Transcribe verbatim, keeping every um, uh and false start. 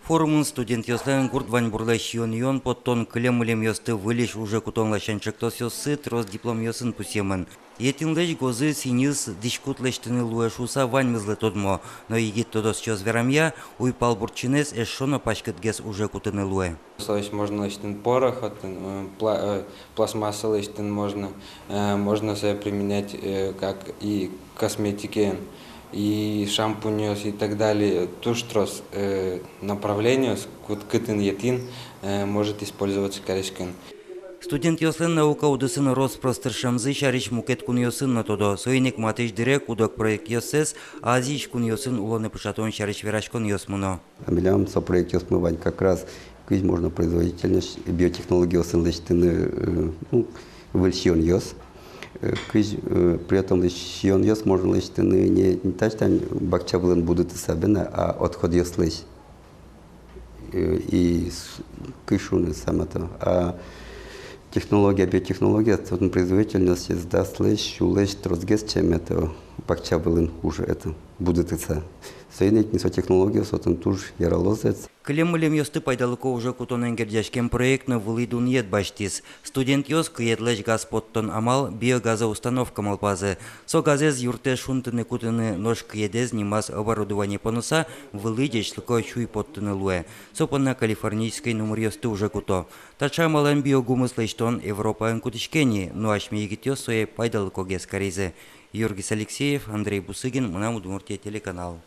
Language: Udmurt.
Форумын студентъёслэн гурт ваньбурлэсь сиён-юон поттон, кылем-мылемъёсты выльысь уже кутон ласянь ӵектосъёссы трос дипломъёсын пусъемын. Етӥнлэсь гозы сӥньыс дӥськут лэсьтыны луэ шуыса ваньмызлы тодмо, но егит тодосчиос верамъя, уйпал буртчинэз эшшо но паськытгес уже кутыны луэ. Солэсь можно лэсьтыны порох, отын, э, пла-, э, пластмасса лэсьтыны можно, э, можно сое применять, э, как и косметикен, и шампуньёс, и так далее. Туж трос, э, направлениос, кут-, кытын етӥн, э, может использоваться кариськыны. Студентъёслэн наука удысын рос-прос тыршемзы сярысь мукет кунъёсын но тодо. Соин ик матысь дыре куд-ог проектъёссэс Азиысь кунъёсын улонэ пыӵатон сярысь вераськонъёс мыно. А милям со проектъёсмы вань как раз, кызьы можно производительность биотехнологиосын лэсьтыны, э, ну, выль сиёнъёс. Э, кызьы, э, при этом лэсь-, сиёнъёс можно лэсьтыны не, не тачтань бакча вылын будытыса бен, а отходъёслэсь. Э, и с-, кышуны самото. А технология, биотехнология, отын производительность даслэсь, сюлэсь тросгес, чем это бакча вылын уже это будытыса. Соин ик ни со технологиос отын туж яралозэс. Кылем-мылемъёсты пайдалыко уже кутонэн герӟаськем проект но вылӥ дунъет басьтӥз. Студентъёс кыедлэсь газ поттон амал, биогазоустановка малпазы. Со газэз юртэ шунтыны кутыны, нош кыедэз нимаз оборудование поныса, вылӥ ӟечлыко сюй поттыны луэ. Со понна калифорнийской нумыръёсты уже куто. Таӵе амалэн биогумыс лэсьтон Европаын кутӥське ни, но асьме егитъёс сое пайдалыкогес каризы. Юргис Алексеев, Андрей Бусыгин, «Мынам Удмуртие» телеканал.